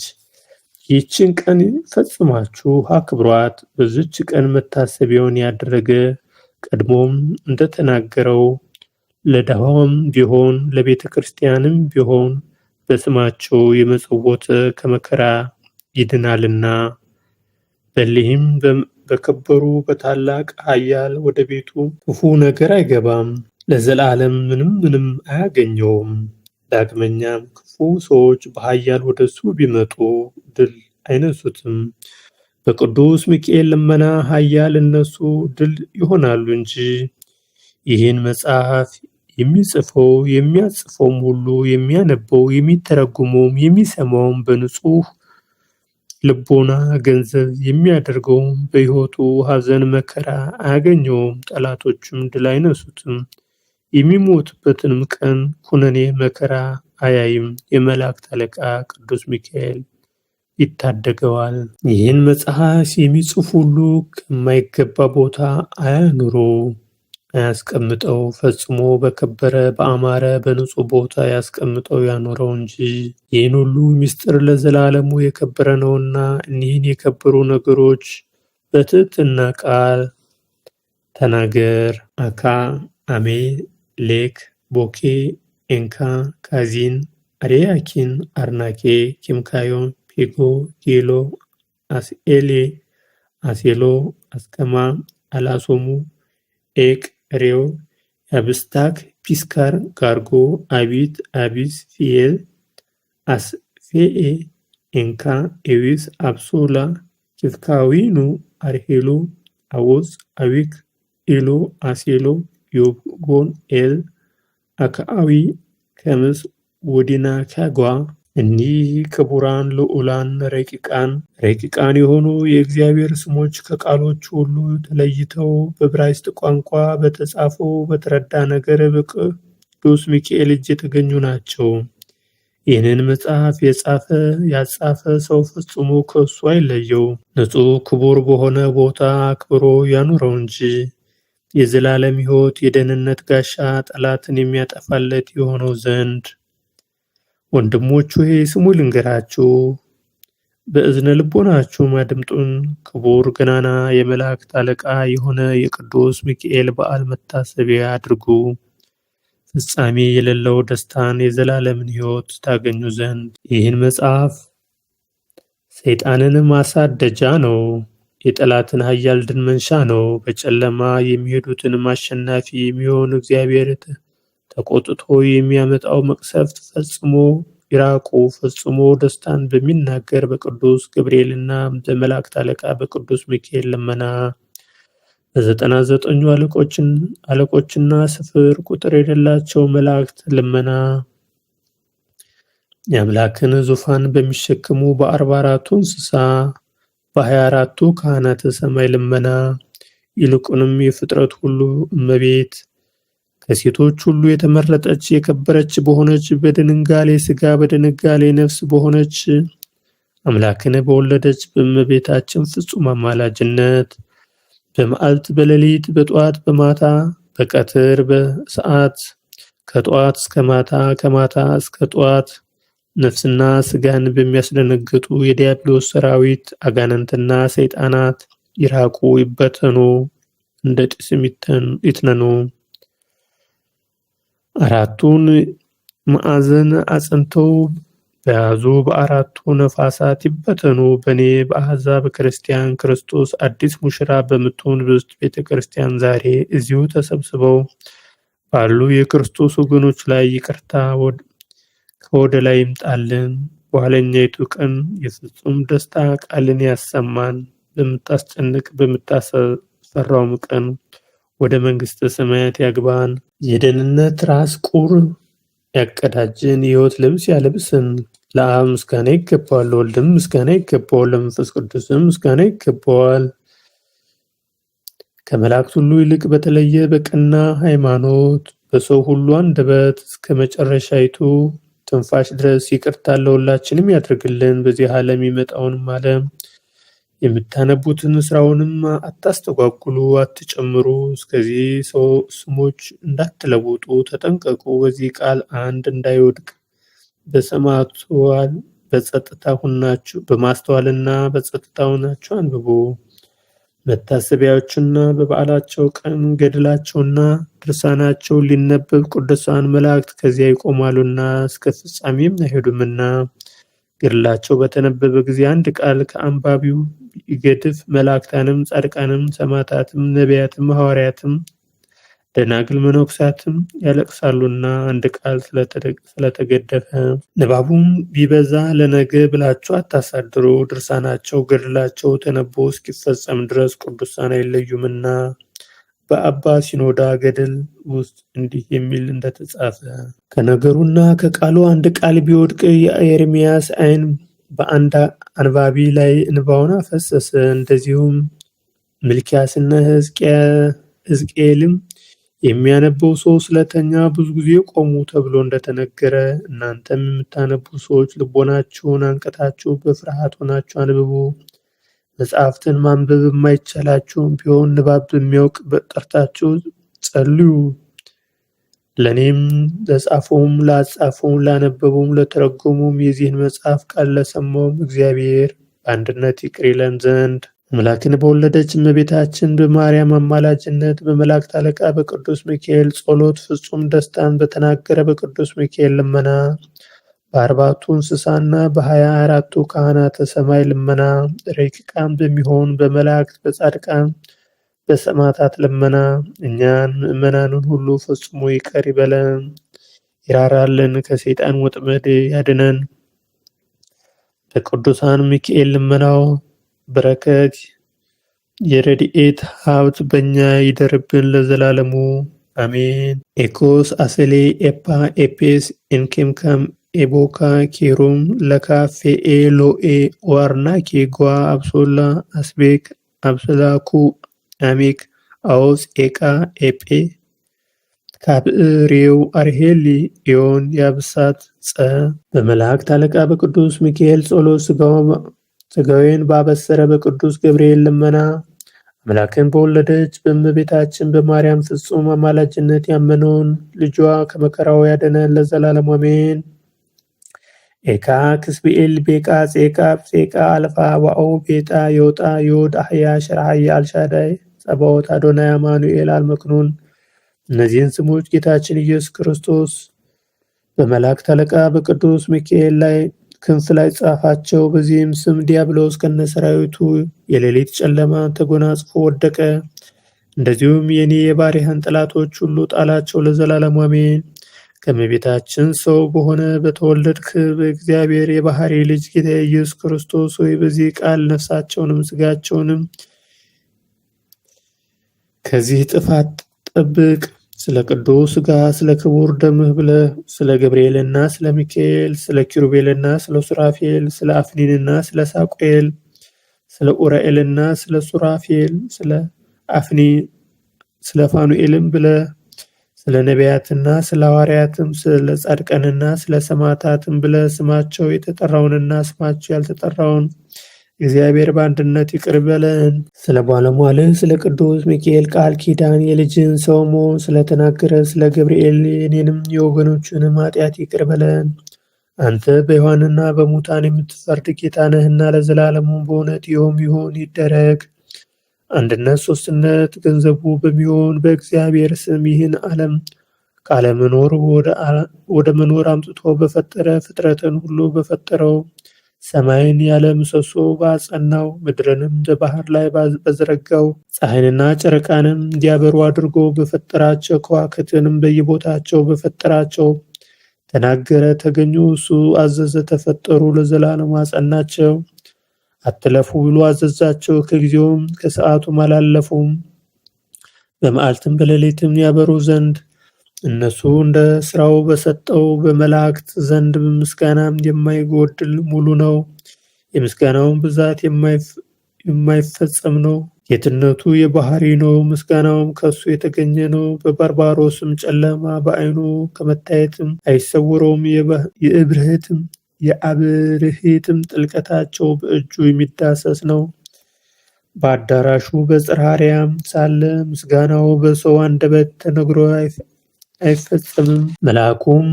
ይህችን ቀን ፈጽማችሁ አክብሯት። በዚች ቀን መታሰቢያውን ያደረገ ቀድሞም እንደተናገረው ለድሃውም ቢሆን ለቤተ ክርስቲያንም ቢሆን በስማቸው የመጸወተ ከመከራ ይድናልና። በሊህም በከበሩ በታላቅ ኃያል ወደ ቤቱ ክፉ ነገር አይገባም፣ ለዘላለም ምንም ምንም አያገኘውም። ዳግመኛም ክፉ ሰዎች በኃያል ወደሱ ቢመጡ ድል አይነሱትም። በቅዱስ ሚካኤል ልመና ኃያል እነሱ ድል ይሆናሉ እንጂ። ይህን መጽሐፍ የሚጽፈው የሚያጽፈውም ሁሉ የሚያነበው የሚተረጉመውም የሚሰማውም በንጹህ ልቦና ገንዘብ የሚያደርገውም በሕይወቱ ሐዘን መከራ አያገኘውም። ጠላቶቹም ድል አይነሱትም። የሚሞትበትንም ቀን ኩነኔ መከራ አያይም። የመላእክት አለቃ ቅዱስ ሚካኤል ይታደገዋል። ይህን መጽሐፍ የሚጽፍ ሁሉ ከማይገባ ቦታ አያኑሮ አያስቀምጠው፣ ፈጽሞ በከበረ በአማረ በንጹሕ ቦታ ያስቀምጠው ያኖረው እንጂ። ይህን ሁሉ ምስጢር ለዘላለሙ የከበረ ነውና እኒህን የከበሩ ነገሮች በትሕትና ቃል ተናገር። አካ፣ አሜ፣ ሌክ፣ ቦኬ፣ ኤንካ፣ ካዚን፣ አርያኪን፣ አርናኬ፣ ኪምካዮን፣ ፔጎ፣ ጌሎ፣ አስኤሌ፣ አሴሎ፣ አስከማ፣ አላሶሙ፣ ኤቅ፣ ሬው፣ ያብስታክ፣ ፒስካር፣ ጋርጎ፣ አቢት፣ አቢስ፣ ፊኤል፣ አስፌኤ፣ ኤንካ፣ ኤዊስ፣ አብሶላ፣ ኪፍካዊኑ፣ አርሄሎ፣ አዎዝ፣ አዊክ፣ ኤሎ፣ አሴሎ፣ ዮጎን፣ ኤል፣ አክአዊ፣ ከምስ፣ ወዲናካጓ። እኒህ ክቡራን ልዑላን ረቂቃን ረቂቃን የሆኑ የእግዚአብሔር ስሞች ከቃሎች ሁሉ ተለይተው በዕብራይስጥ ቋንቋ በተጻፈው በተረዳ ነገር በቅዱስ ሚካኤል እጅ የተገኙ ናቸው። ይህንን መጽሐፍ የጻፈ ያጻፈ ሰው ፈጽሞ ከእሱ አይለየው፣ ንጹሕ ክቡር በሆነ ቦታ አክብሮ ያኑረው እንጂ። የዘላለም ሕይወት የደህንነት ጋሻ ጠላትን የሚያጠፋለት የሆነው ዘንድ። ወንድሞች ሆይ ስሙ ልንገራችሁ፣ በእዝነ ልቦናችሁም አድምጡን። ክቡር ገናና የመላእክት አለቃ የሆነ የቅዱስ ሚካኤል በዓል መታሰቢያ አድርጉ። ፍጻሜ የሌለው ደስታን የዘላለምን ሕይወት ታገኙ ዘንድ። ይህን መጽሐፍ ሰይጣንን ማሳደጃ ነው። የጠላትን ኃያል ድል መንሻ ነው። በጨለማ የሚሄዱትን አሸናፊ የሚሆን እግዚአብሔር ተቆጥቶ የሚያመጣው መቅሰፍት ፈጽሞ ይራቁ። ፈጽሞ ደስታን በሚናገር በቅዱስ ገብርኤልና በመላእክት አለቃ በቅዱስ ሚካኤል ልመና በ99ኙ አለቆችና ስፍር ቁጥር የሌላቸው መላእክት ልመና የአምላክን ዙፋን በሚሸከሙ በ44ቱ እንስሳ በ24ቱ ካህናተ ሰማይ ልመና ይልቁንም የፍጥረት ሁሉ እመቤት ከሴቶች ሁሉ የተመረጠች የከበረች በሆነች በድንጋሌ ሥጋ በድንጋሌ ነፍስ በሆነች አምላክን በወለደች በእመቤታችን ፍጹም አማላጅነት በመዓልት በሌሊት በጠዋት በማታ በቀትር በሰዓት ከጠዋት እስከ ማታ ከማታ እስከ ጠዋት ነፍስና ስጋን በሚያስደነግጡ የዲያብሎስ ሰራዊት አጋንንትና ሰይጣናት ይራቁ፣ ይበተኑ፣ እንደ ጢስም ይትነኑ። አራቱን ማዕዘን አጽንተው በያዙ በአራቱ ነፋሳት ይበተኑ። በእኔ በአሕዛብ ክርስቲያን ክርስቶስ አዲስ ሙሽራ በምትሆን ብፅዕት ቤተ ክርስቲያን ዛሬ እዚሁ ተሰብስበው ባሉ የክርስቶስ ወገኖች ላይ ይቅርታ ከወደ ላይ ይምጣልን። በኋለኛይቱ ቀን የፍጹም ደስታ ቃልን ያሰማን። በምታስጨንቅ በምታስፈራውም ቀን ወደ መንግሥተ ሰማያት ያግባን። የደህንነት ራስ ቁር ያቀዳጅን፣ የሕይወት ልብስ ያለብስን። ለአብ ምስጋና ይገባዋል፣ ለወልድም ምስጋና ይገባዋል፣ ለመንፈስ ቅዱስም ምስጋና ይገባዋል። ከመላእክት ሁሉ ይልቅ በተለየ በቀና ሃይማኖት በሰው ሁሉ አንደበት እስከ መጨረሻይቱ ትንፋሽ ድረስ ይቅርታ ለሁላችንም ያድርግልን። በዚህ ዓለም የሚመጣውንም ዓለም የምታነቡትን ስራውንም አታስተጓጉሉ፣ አትጨምሩ። እስከዚህ ሰው ስሞች እንዳትለውጡ ተጠንቀቁ። በዚህ ቃል አንድ እንዳይወድቅ በሰማዕቷል በጸጥታ ሁናችሁ በማስተዋልና በጸጥታ ሁናችሁ አንብቡ። መታሰቢያዎችና በበዓላቸው ቀን ገድላቸውና ድርሳናቸው ሊነበብ ቅዱሳን መላእክት ከዚያ ይቆማሉና እስከ ፍጻሜም አይሄዱምና። ገድላቸው በተነበበ ጊዜ አንድ ቃል ከአንባቢው ይገድፍ መላእክታንም ጻድቃንም ሰማዕታትም ነቢያትም ሐዋርያትም ደናግል መነኮሳትም ያለቅሳሉና አንድ ቃል ስለተገደፈ። ንባቡም ቢበዛ ለነገ ብላችሁ አታሳድሩ። ድርሳናቸው ገድላቸው ተነቦ እስኪፈጸም ድረስ ቅዱሳን አይለዩምና። በአባ ሲኖዳ ገድል ውስጥ እንዲህ የሚል እንደተጻፈ ከነገሩና ከቃሉ አንድ ቃል ቢወድቅ የኤርምያስ ዓይን በአንድ አንባቢ ላይ እንባውን አፈሰሰ። እንደዚሁም ሚልክያስና ሕዝቅኤልም የሚያነበው ሰው ስለተኛ ብዙ ጊዜ ቆሙ ተብሎ እንደተነገረ እናንተም የምታነቡ ሰዎች ልቦናችሁን አንቅታችሁ በፍርሃት ሆናችሁ አንብቡ። መጽሐፍትን ማንበብ የማይቻላችሁም ቢሆን ንባብ በሚያውቅ ጠርታችሁ ጸልዩ። ለእኔም ለጻፈውም ላጻፈውም ላነበበውም ለተረጎሙም የዚህን መጽሐፍ ቃል ለሰማውም እግዚአብሔር በአንድነት ይቅር ይለን ዘንድ አምላክን በወለደች እመቤታችን በማርያም አማላጅነት በመላእክት አለቃ በቅዱስ ሚካኤል ጸሎት ፍጹም ደስታን በተናገረ በቅዱስ ሚካኤል ልመና በ40ቱ እንስሳና በ24ቱ ካህናተ ሰማይ ልመና ረቂቃን በሚሆን በመላእክት በጻድቃን በሰማዕታት ልመና እኛን ምእመናንን ሁሉ ፈጽሞ ይቅር ይበለን፣ ይራራልን፣ ከሰይጣን ወጥመድ ያድነን። በቅዱሳን ሚካኤል ልመናው በረከት የረድኤት ሀብት በእኛ ይደርብን ለዘላለሙ አሜን። ኤኮስ አሰሌ ኤፓ ኤፔስ ኤንኬምካም ኤቦካ ኬሩም ለካ ፌኤ ሎኤ ዋርናኬ ጓ አብሶላ አስቤክ አብስላኩ አሜክ አዎስ ኤቃ ኤጴ ካብሬው አርሄሊ ኢዮን ያብሳት ጸ በመላእክት አለቃ በቅዱስ ሚካኤል ጸሎት ሥጋዌን ባበሰረ በቅዱስ ገብርኤል ልመና አምላክን በወለደች በእመቤታችን በማርያም ፍጹም አማላጅነት ያመነውን ልጇ ከመከራው ያድነን ለዘላለሙ አሜን። ኤካ ክስብኤል ቤቃ ጼቃ ጼቃ አልፋ ዋኦ ቤጣ ዮጣ ዮድ አህያ ሽራሃያ አልሻዳይ ጸባኦት አዶናይ አማኑኤል አልመክኑን። እነዚህን ስሞች ጌታችን ኢየሱስ ክርስቶስ በመላእክት አለቃ በቅዱስ ሚካኤል ላይ ክንፍ ላይ ጻፋቸው። በዚህም ስም ዲያብሎስ ከነሰራዊቱ የሌሊት ጨለማ ተጎናጽፎ ወደቀ። እንደዚሁም የኔ የባሪያህን ጠላቶች ሁሉ ጣላቸው ለዘላለሙ አሜን። ከእመቤታችን ሰው በሆነ በተወለድክ በእግዚአብሔር የባህሪ ልጅ ጌታ ኢየሱስ ክርስቶስ ሆይ በዚህ ቃል ነፍሳቸውንም ስጋቸውንም ከዚህ ጥፋት ጠብቅ። ስለ ቅዱስ ሥጋ ስለ ክቡር ደምህ ብለህ ስለ ገብርኤልና ስለ ሚካኤል ስለ ኪሩቤልና ስለ ሱራፌል ስለ አፍኒንና ስለ ሳቁኤል ስለ ኡራኤልና ስለ ሱራፌል ስለ አፍኒ ስለ ፋኑኤልም ብለ ስለ ነቢያትና ስለ ሐዋርያትም ስለ ጻድቃንና ስለ ሰማዕታትም ብለ ስማቸው የተጠራውንና ስማቸው ያልተጠራውን እግዚአብሔር በአንድነት ይቅር በለን። ስለ ባለሟልህ ስለ ቅዱስ ሚካኤል ቃል ኪዳን የልጅን ሰው መሆን ስለተናገረ ስለ ገብርኤል የኔንም የወገኖችንም ኃጢአት ይቅር በለን። አንተ በሕያዋንና በሙታን የምትፈርድ ጌታ ነህና ለዘላለሙ በእውነት ይኸውም ይሁን ይደረግ። አንድነት ሶስትነት ገንዘቡ በሚሆን በእግዚአብሔር ስም ይህን ዓለም ካለመኖር ወደ መኖር አምጥቶ በፈጠረ ፍጥረትን ሁሉ በፈጠረው ሰማይን ያለ ምሰሶ ባጸናው ምድርንም በባህር ላይ በዘረጋው ፀሐይንና ጨረቃንም እንዲያበሩ አድርጎ በፈጠራቸው ከዋክብትንም በየቦታቸው በፈጠራቸው ተናገረ፣ ተገኙ። እሱ አዘዘ፣ ተፈጠሩ፣ ለዘላለሙ አጸናቸው። አትለፉ ብሎ አዘዛቸው። ከጊዜውም ከሰዓቱም አላለፉም። በመዓልትም በሌሊትም ያበሩ ዘንድ እነሱ እንደ ስራው በሰጠው በመላእክት ዘንድ ምስጋናም የማይጎድል ሙሉ ነው። የምስጋናውን ብዛት የማይፈጸም ነው። ጌትነቱ የባህሪ ነው። ምስጋናውም ከሱ የተገኘ ነው። በባርባሮስም ጨለማ በዓይኑ ከመታየትም አይሰውረውም። የእብርህትም የአብርሄትም ጥልቀታቸው በእጁ የሚዳሰስ ነው። በአዳራሹ በጽርሐ አርያም ሳለ ምስጋናው በሰው አንደበት ተነግሮ አይፈጸምም። መልአኩም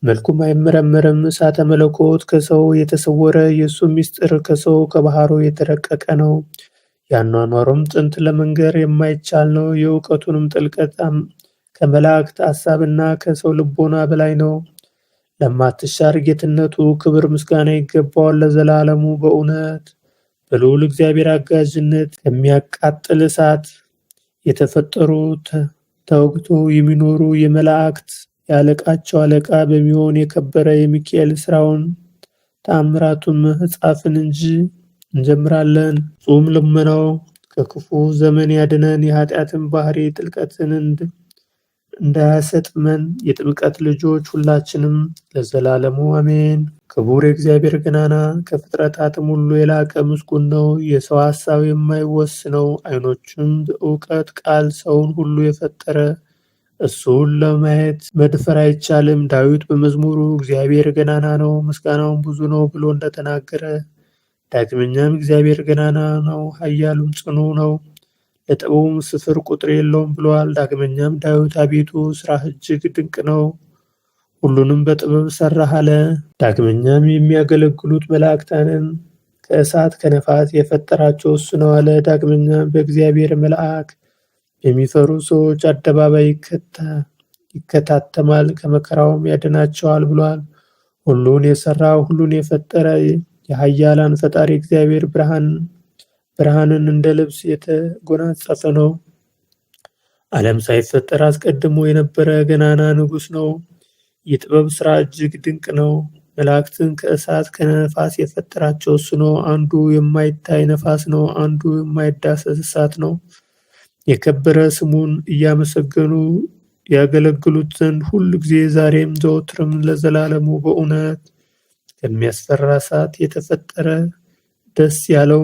መልኩም አይመረመርም። እሳተ መለኮት ከሰው የተሰወረ የእሱ ምስጢር ከሰው ከባህሩ የተረቀቀ ነው። ያኗኗሩም ጥንት ለመንገር የማይቻል ነው። የእውቀቱንም ጥልቀት ከመላእክት ሐሳብና ከሰው ልቦና በላይ ነው። ለማትሻር ጌትነቱ ክብር ምስጋና ይገባዋል ለዘላለሙ በእውነት። በልዑል እግዚአብሔር አጋዥነት ከሚያቃጥል እሳት የተፈጠሩ ተወግቶ የሚኖሩ የመላእክት የአለቃቸው አለቃ በሚሆን የከበረ የሚካኤል ስራውን ተአምራቱን መጻፍን እንጂ እንጀምራለን። ጹም ልመናው ከክፉ ዘመን ያድነን፣ የኃጢአትን ባህሪ ጥልቀትን እንዳያሰጥመን የጥምቀት ልጆች ሁላችንም ለዘላለሙ አሜን። ክቡር የእግዚአብሔር ገናና ከፍጥረታትም ሁሉ የላቀ ምስጉን ነው። የሰው ሐሳብ የማይወስነው ዓይኖቹም በእውቀት ቃል ሰውን ሁሉ የፈጠረ እሱን ለማየት መድፈር አይቻልም። ዳዊት በመዝሙሩ እግዚአብሔር ገናና ነው፣ ምስጋናውን ብዙ ነው ብሎ እንደተናገረ ዳግመኛም እግዚአብሔር ገናና ነው፣ ኃያሉም ጽኑ ነው፣ ለጥበቡም ስፍር ቁጥር የለውም ብለዋል። ዳግመኛም ዳዊት አቤቱ ስራህ እጅግ ድንቅ ነው፣ ሁሉንም በጥበብ ሰራህ አለ። ዳግመኛም የሚያገለግሉት መላእክታንን ከእሳት ከነፋስ የፈጠራቸው እሱ ነው አለ። ዳግመኛም በእግዚአብሔር መልአክ የሚፈሩ ሰዎች አደባባይ ይከታተማል፣ ከመከራውም ያድናቸዋል ብሏል። ሁሉን የሰራ ሁሉን የፈጠረ የኃያላን ፈጣሪ እግዚአብሔር ብርሃንን እንደ ልብስ የተጎናጸፈ ነው። ዓለም ሳይፈጠር አስቀድሞ የነበረ ገናና ንጉሥ ነው። የጥበብ ሥራ እጅግ ድንቅ ነው። መላእክትን ከእሳት ከነፋስ የፈጠራቸው እሱ ነው። አንዱ የማይታይ ነፋስ ነው፣ አንዱ የማይዳሰስ እሳት ነው። የከበረ ስሙን እያመሰገኑ ያገለግሉት ዘንድ ሁል ጊዜ ዛሬም ዘወትርም ለዘላለሙ በእውነት ከሚያስፈራ እሳት የተፈጠረ ደስ ያለው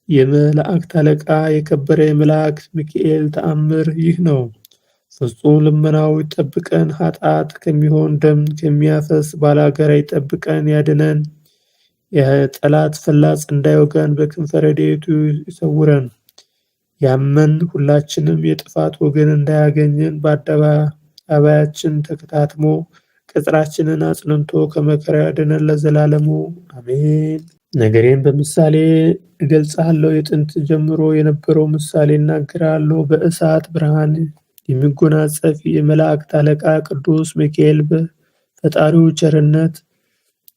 የመላእክት አለቃ የከበረ የመላእክት ሚካኤል ተአምር ይህ ነው። ፍጹም ልመናው ይጠብቀን፣ ኃጢአት ከሚሆን ደም ከሚያፈስ ባላጋራ ይጠብቀን ያድነን። የጠላት ፍላጽ እንዳይወጋን በክንፈ ረድኤቱ ይሰውረን። ያመን ሁላችንም የጥፋት ወገን እንዳያገኘን በአደባባያችን ተከታትሞ ቅጥራችንን አጽንቶ ከመከራ ያድነን ለዘላለሙ አሜን። ነገሬን በምሳሌ እገልጻለሁ፣ የጥንት ጀምሮ የነበረው ምሳሌ እናገራለሁ። በእሳት ብርሃን የሚጎናጸፍ የመላእክት አለቃ ቅዱስ ሚካኤል በፈጣሪው ቸርነት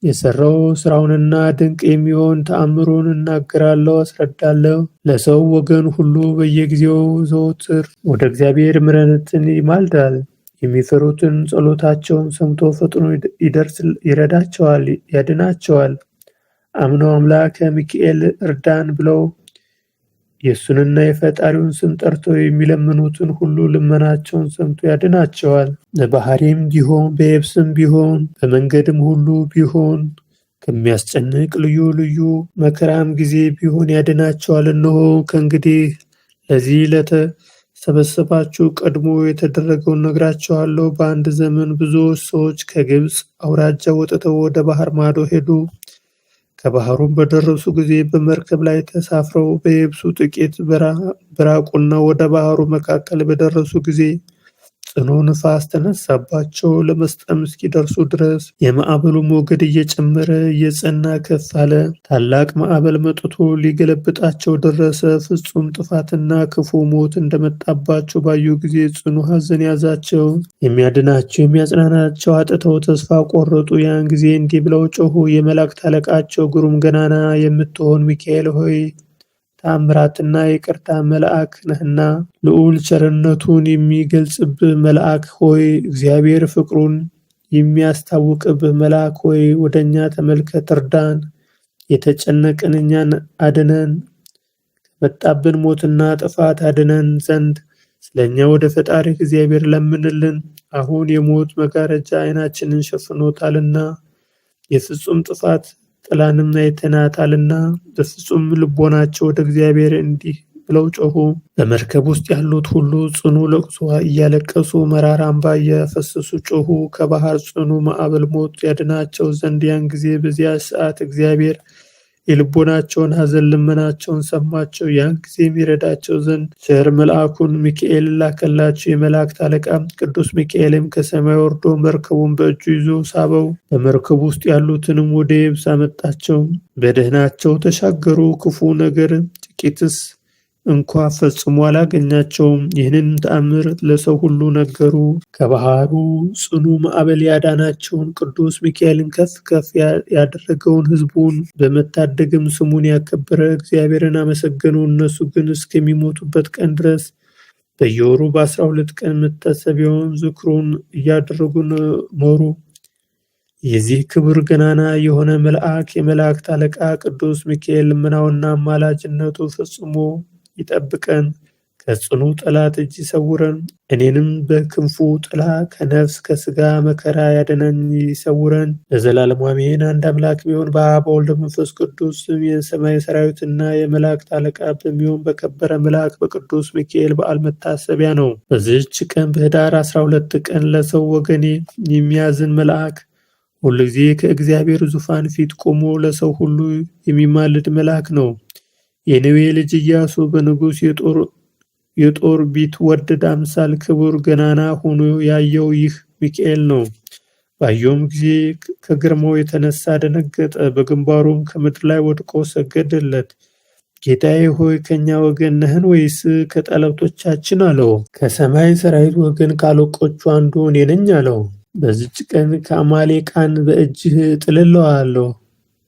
የሰራው ስራውንና ድንቅ የሚሆን ተአምሩን እናገራለሁ፣ አስረዳለሁ። ለሰው ወገን ሁሉ በየጊዜው ዘወትር ወደ እግዚአብሔር ምሕረትን ይማልዳል። የሚፈሩትን ጸሎታቸውን ሰምቶ ፈጥኖ ይረዳቸዋል፣ ያድናቸዋል። አምነው አምላከ ሚካኤል እርዳን ብለው የእሱንና የፈጣሪውን ስም ጠርተው የሚለምኑትን ሁሉ ልመናቸውን ሰምቶ ያድናቸዋል። በባሕሪም ቢሆን በየብስም ቢሆን በመንገድም ሁሉ ቢሆን ከሚያስጨንቅ ልዩ ልዩ መከራም ጊዜ ቢሆን ያድናቸዋል። እነሆ ከእንግዲህ ለዚህ ለተሰበሰባችሁ ቀድሞ የተደረገውን ነግራችኋለሁ። በአንድ ዘመን ብዙዎች ሰዎች ከግብፅ አውራጃ ወጥተው ወደ ባህር ማዶ ሄዱ። ከባህሩም በደረሱ ጊዜ በመርከብ ላይ ተሳፍረው በየብሱ ጥቂት በራቁና ወደ ባህሩ መካከል በደረሱ ጊዜ ጽኑ ንፋስ ተነሳባቸው፣ ለመስጠም እስኪደርሱ ድረስ። የማዕበሉ ሞገድ እየጨመረ እየጸና ከፍ አለ። ታላቅ ማዕበል መጥቶ ሊገለብጣቸው ደረሰ። ፍጹም ጥፋትና ክፉ ሞት እንደመጣባቸው ባዩ ጊዜ ጽኑ ሐዘን ያዛቸው። የሚያድናቸው የሚያጽናናቸው አጥተው ተስፋ ቆረጡ። ያን ጊዜ እንዲህ ብለው ጮኹ። የመላእክት አለቃቸው ግሩም ገናና የምትሆን ሚካኤል ሆይ ተአምራትና ይቅርታ መልአክ ነህና፣ ልዑል ቸርነቱን የሚገልጽብህ መልአክ ሆይ፣ እግዚአብሔር ፍቅሩን የሚያስታውቅብህ መልአክ ሆይ፣ ወደኛ ተመልከት፣ እርዳን። የተጨነቅን እኛን አድነን፣ ከመጣብን ሞትና ጥፋት አድነን ዘንድ ስለኛ ወደ ፈጣሪ እግዚአብሔር ለምንልን። አሁን የሞት መጋረጃ ዓይናችንን ሸፍኖታልና የፍጹም ጥፋት ጥላንም አይተናታልና። በፍጹም ልቦናቸው ወደ እግዚአብሔር እንዲህ ብለው ጮኹ። በመርከብ ውስጥ ያሉት ሁሉ ጽኑ ለቅሶ እያለቀሱ መራራ እንባ እያፈሰሱ ጮኹ። ከባህር ጽኑ ማዕበል ሞት ያድናቸው ዘንድ ያን ጊዜ በዚያ ሰዓት እግዚአብሔር የልቦናቸውን ሐዘን ልመናቸውን ሰማቸው። ያን ጊዜም ይረዳቸው ዘንድ ቸር መልአኩን ሚካኤል ላከላቸው። የመላእክት አለቃ ቅዱስ ሚካኤልም ከሰማይ ወርዶ መርከቡን በእጁ ይዞ ሳበው። በመርከቡ ውስጥ ያሉትንም ወደ የብስ አመጣቸው። በደህናቸው ተሻገሩ። ክፉ ነገር ጥቂትስ እንኳ ፈጽሞ አላገኛቸውም። ይህንን ተአምር ለሰው ሁሉ ነገሩ። ከባህሩ ጽኑ ማዕበል ያዳናቸውን ቅዱስ ሚካኤልን ከፍ ከፍ ያደረገውን ሕዝቡን በመታደግም ስሙን ያከበረ እግዚአብሔርን አመሰገኑ። እነሱ ግን እስከሚሞቱበት ቀን ድረስ በየወሩ በ12 ቀን መታሰቢያውን ዝክሩን እያደረጉ ኖሩ። የዚህ ክቡር ገናና የሆነ መልአክ የመላእክት አለቃ ቅዱስ ሚካኤል ልመናውና አማላጅነቱ ፈጽሞ ይጠብቀን፣ ከጽኑ ጠላት እጅ ይሰውረን። እኔንም በክንፉ ጥላ ከነፍስ ከስጋ መከራ ያድነን ይሰውረን፣ ለዘላለሙ አሜን። አንድ አምላክ ቢሆን በአብ በወልድ በመንፈስ ቅዱስ ስም የሰማይ ሰራዊትና የመላእክት አለቃ በሚሆን በከበረ መልአክ በቅዱስ ሚካኤል በዓል መታሰቢያ ነው። በዚህች ቀን በኅዳር 12 ቀን ለሰው ወገኔ የሚያዝን መልአክ ሁልጊዜ ከእግዚአብሔር ዙፋን ፊት ቆሞ ለሰው ሁሉ የሚማልድ መልአክ ነው። የነዌ ልጅ ኢያሱ በንጉሥ የጦር ቢትወደድ አምሳል ክቡር ገናና ሆኖ ያየው ይህ ሚካኤል ነው። ባየውም ጊዜ ከግርማው የተነሳ ደነገጠ፣ በግንባሩም ከምድር ላይ ወድቆ ሰገደለት። ጌታዬ ሆይ ከኛ ወገን ነህን ወይስ ከጠላቶቻችን አለው። ከሰማይ ሰራዊት ወገን ካለቆቹ አንዱ እኔ ነኝ አለው። በዚች ቀን ከአማሌቃን በእጅህ እጥልልሃለሁ፣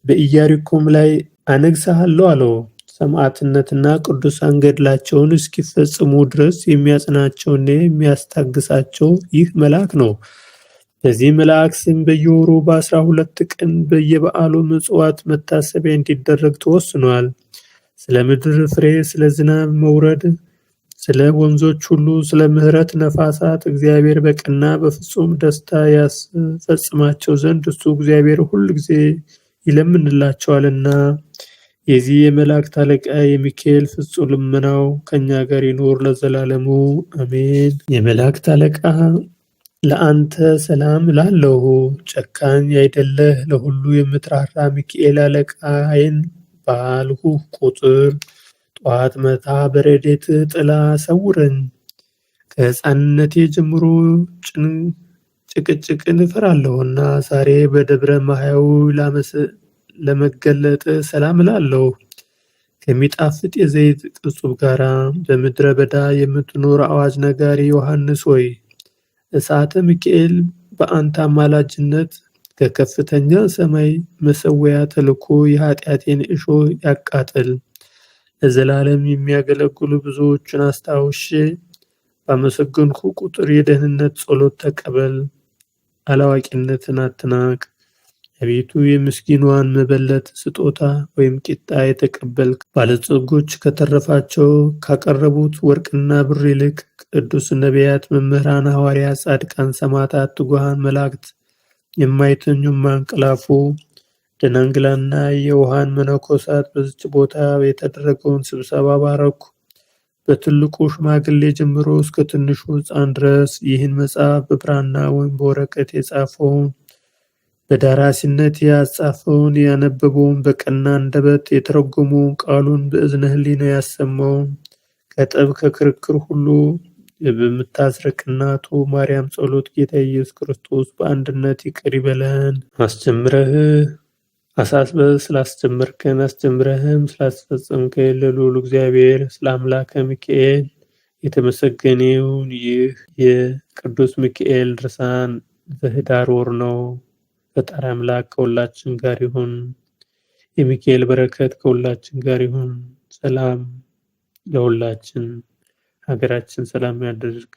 በኢያሪኮም ላይ አነግሥሃለሁ አለው። ሰማዕትነትና ቅዱሳን ገድላቸውን እስኪፈጽሙ ድረስ የሚያጽናቸውና የሚያስታግሳቸው ይህ መልአክ ነው። በዚህ መልአክ ስም በየወሩ በ12 ቀን በየበዓሉ ምጽዋት መታሰቢያ እንዲደረግ ተወስኗል። ስለ ምድር ፍሬ፣ ስለ ዝናብ መውረድ፣ ስለ ወንዞች ሁሉ፣ ስለ ምሕረት ነፋሳት እግዚአብሔር በቀና በፍጹም ደስታ ያስፈጽማቸው ዘንድ እሱ እግዚአብሔር ሁል ጊዜ ይለምንላቸዋልና። የዚህ የመላእክት አለቃ የሚካኤል ፍጹም ልመናው ከኛ ጋር ይኑር ለዘላለሙ አሜን። የመላእክት አለቃ ለአንተ ሰላም እላለሁ። ጨካኝ አይደለህ፣ ለሁሉ የምትራራ ሚካኤል አለቃዬን ባልሁህ ቁጥር ጠዋት መታ በረድኤትህ ጥላ ሰውረኝ። ከሕፃንነቴ ጀምሮ ጭቅጭቅን እፈራለሁና ዛሬ በደብረ ማሕያው ለመገለጥ ሰላም እላለሁ። ከሚጣፍጥ የዘይት ቅጹብ ጋራ በምድረ በዳ የምትኖር አዋጅ ነጋሪ ዮሐንስ ሆይ እሳተ ሚካኤል በአንተ አማላጅነት ከከፍተኛ ሰማይ መሰዊያ ተልኮ የኃጢአቴን እሾህ ያቃጥል። ለዘላለም የሚያገለግሉ ብዙዎችን አስታውሼ ባመሰገንኩ ቁጥር የደህንነት ጸሎት ተቀበል። አላዋቂነትን አትናቅ። አቤቱ የምስኪኗን መበለት ስጦታ ወይም ቂጣ የተቀበልክ፣ ባለጸጎች ከተረፋቸው ካቀረቡት ወርቅና ብር ይልቅ ቅዱስ ነቢያት፣ መምህራን፣ ሐዋርያት፣ ጻድቃን፣ ሰማዕታት፣ ትጉሃን መላእክት፣ የማይተኙ የማያንቀላፉ ደናንግላና የውሃን መነኮሳት በዚች ቦታ የተደረገውን ስብሰባ ባረኩ። በትልቁ ሽማግሌ ጀምሮ እስከ ትንሹ ሕፃን ድረስ ይህን መጽሐፍ በብራና ወይም በወረቀት የጻፈውን፣ በደራሲነት ያጻፈውን፣ ያነበበውን፣ በቀና አንደበት የተረጎመውን፣ ቃሉን በእዝነ ሕሊና ያሰማውን፣ ከጠብ ከክርክር ሁሉ በምታስርቅ እናቱ ማርያም ጸሎት ጌታ ኢየሱስ ክርስቶስ በአንድነት ይቅር ይበለን። አስጀምረህ አሳስበህ ስላስጀመርከን አስጀምረህም ስላስፈጸምከን ለልዑል እግዚአብሔር ስለ አምላከ ሚካኤል የተመሰገነውን። ይህ የቅዱስ ሚካኤል ድርሳን ዘህዳር ወር ነው። ፈጣሪ አምላክ ከሁላችን ጋር ይሁን። የሚካኤል በረከት ከሁላችን ጋር ይሁን። ሰላም ለሁላችን። ሀገራችን ሰላም ያድርግ።